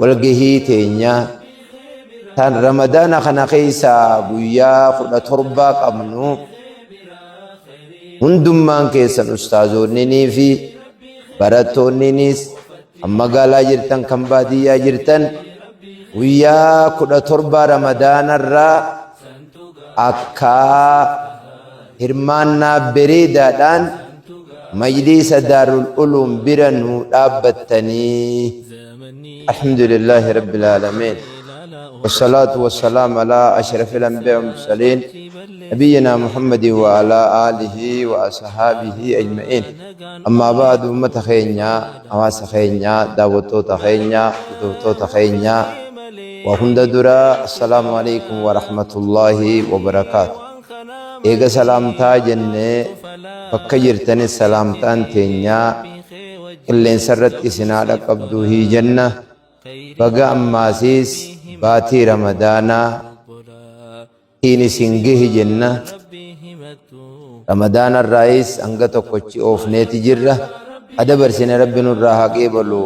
Walgahii teenya tan Ramadaana kana keessaa guyyaa 17 qabnu hundummaan keessan ustaazoonninii fi barattoonninis kan magaalaa jirtan kan baadiyyaa jirtan guyyaa 17 Ramadaanarraa akka hirmaannaa bereedaadhaan majliisa Daarul Uluum bira nuu dhaabbattanii. Alhamdulillahi Rabbil Aalamiin. Wassalaatu wassalaam alaa ashrafil anbiyaa wal mursaliin nabiyyinaa Muhammadin wa alaa aalihi wa asahaabihi ajma'iin. Ammaa ba'du ummata keenya, hawaasa keenya, daawwattoota keenya, hordoftoota keenya waa hunda dura assalaamu alaikum wa rahmatullahi wa barakaatu. Eega salaamtaa jenne bakka jirtanis salaamtaan teenya qilleensa irratti isin haa dhaqqabdu hii jenna. Baga ammaasiis baatii Ramadaanaa tiin isin gahe jenna. Ramadaana irraayis hanga tokkochi oofneeti jirra. Adabarsine Rabbi nurraa haa qeebalu.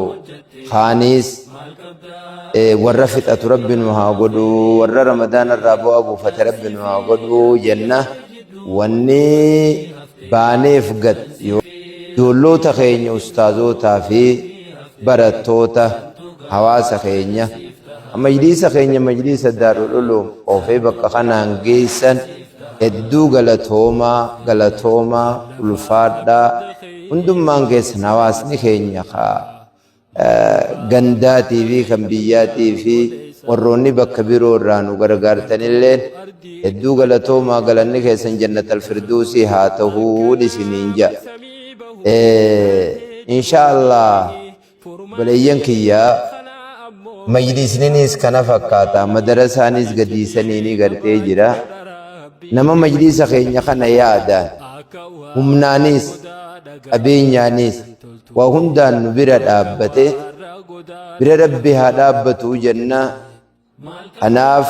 Kaaniis warra fixatu Rabbi nu haa godhu. Warra Ramadaana irraa bu'aa buufate Rabbi nu haa godhu jenna. Wanni baaneef gad ijoolloota keenya ustaazootaa fi barattoota hawaasa keenya majliisa keenya majliisa Daarul Uluum oofee bakka kanaan geessan hedduu galatoomaa galatoomaa ulfaadhaa hundummaan keessan hawaasni keenya ka gandaatii fi kan biyyaatii fi warroonni bakka biroo irraa nu gargaartanilleen hedduu galatoomaa galanni keessan jannatal firduusii haa ta'uu isiniin ja'a. Insha Allah obboleeyyan kiyya majlisninis kana fakkaata madarasaanis gadiisaniini gartee jira nama majlisa keenya kana yaadaan humnaanis qabeenyaanis waa hundaan nu bira dhaabbate bira rabbi haa dhaabbatu jenna. Kanaaf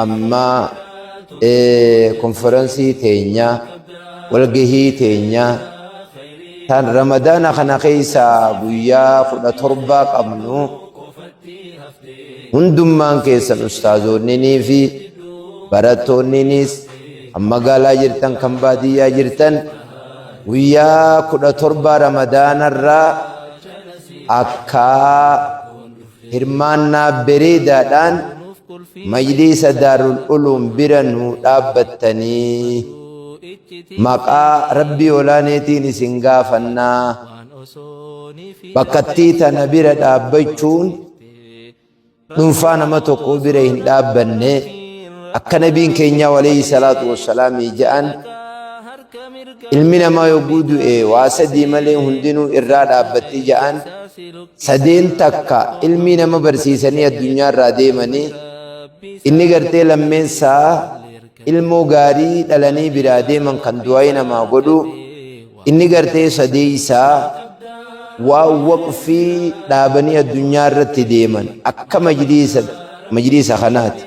amma konferansii teenya walgahii teenya tan Ramadaana kana keessaa guyyaa 17 qabnu hundummaan keessan ustaazoonninii fi barattoonninis kan magaalaa jirtan kan baadiyyaa jirtan guyyaa 17 Ramadaanarraa akka hirmaannaa bereedaadhaan majliisa Daarul Uluum bira nuu dhaabbattanii maqaa Rabbii olaaneetiin isin gaafannaa. Bakkattii tana bira dhaabbachuun dhunfaa nama tokko bira hin dhaabbanne akka nabiin keenyaa alayhi salaatu wassalaamii ja'an ilmi namaa yogguu du'e waa sadii malee hundinuu irraa dhaabbatti ja'an. Sadeen takka ilmii nama barsiisanii addunyaa irraa deemanii inni gartee lammeessaa ilmoo gaarii dhalanii biraa deeman kan du'aa'ii namaa godhu inni gartee sadeessaa waa waqfii dhaabanii addunyaa irratti deeman akka majliisa majliisa kanaati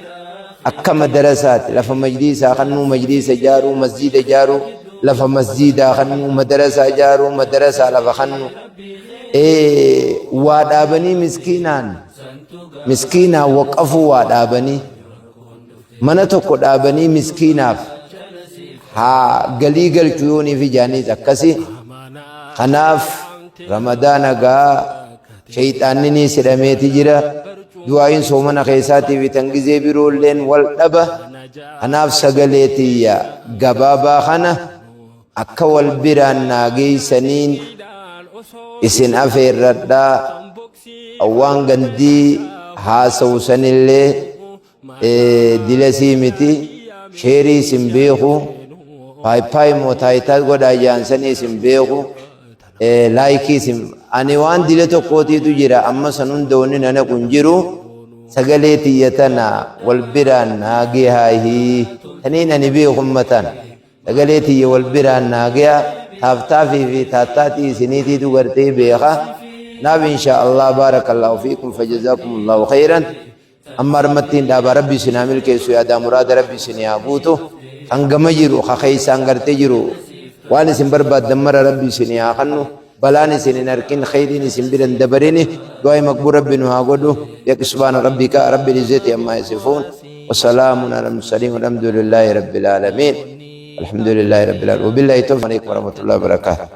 akka madarasaati lafa majliisaa kannuu majliisa jaaruu masjiida jaaruu lafa masjiidaa kannuu madarasaa jaaruu madarasaa lafa kannuu waa dhaabanii miskiinaan miskiinaan waqafuu waa dhaabanii mana tokko dhaabanii miskiinaaf haa galii galchu yooniif ijaaniis akkasi. Kanaaf Ramadaana gaa shayxaanni sidhameeti jira. Du'aayin soomana keessaatii fi tan gizee biroolleen wal dhaba. Kanaaf sagalee tiyya gabaabaa kana akka wal biraan naa geeysaniin isin afeerradha. Waan gandii haasawu sanillee dilasii miti sheerii isin beeku paaypaay moo taayitaa godhaa jaansanii isin beeku laayikii isin ani waan dila tokkootiitu jira amma san hunda wanni nana kun jiru sagalee tiyya tana wal biraan naa gehaahii taniin ani beeku ummatan Sagalee tiyya wal biraan naa geya taaftaafii fi taattaatii isiniitiitu gartee beeka. Naaf insha Allah baarakallahu fiikum fajazakumullahu khayran. Amma armattiin dhaabaa Rabbi isin haa milkeessu yaadaa muraada Rabbi isin haa guutu. Kan gama jiru ka keessaan gartee jiru waan isin barbaaddan mara Rabbi isin haa kannu. Balaan isin hin arkin, kheyriin isin bira hin dabarini. Du'aa'i maqbuul Rabbi nu haa godhu. Yaqi subhaana rabbika rabbil izzati ammaa yasifuun. Wasalaamun alal mursaliin walhamdulillahi rabbil aalamiin. Alhamdulillahi rabbil aalamiin. Wabillahi tawfiiq. Alaikum warahmatullahi wabarakatuh.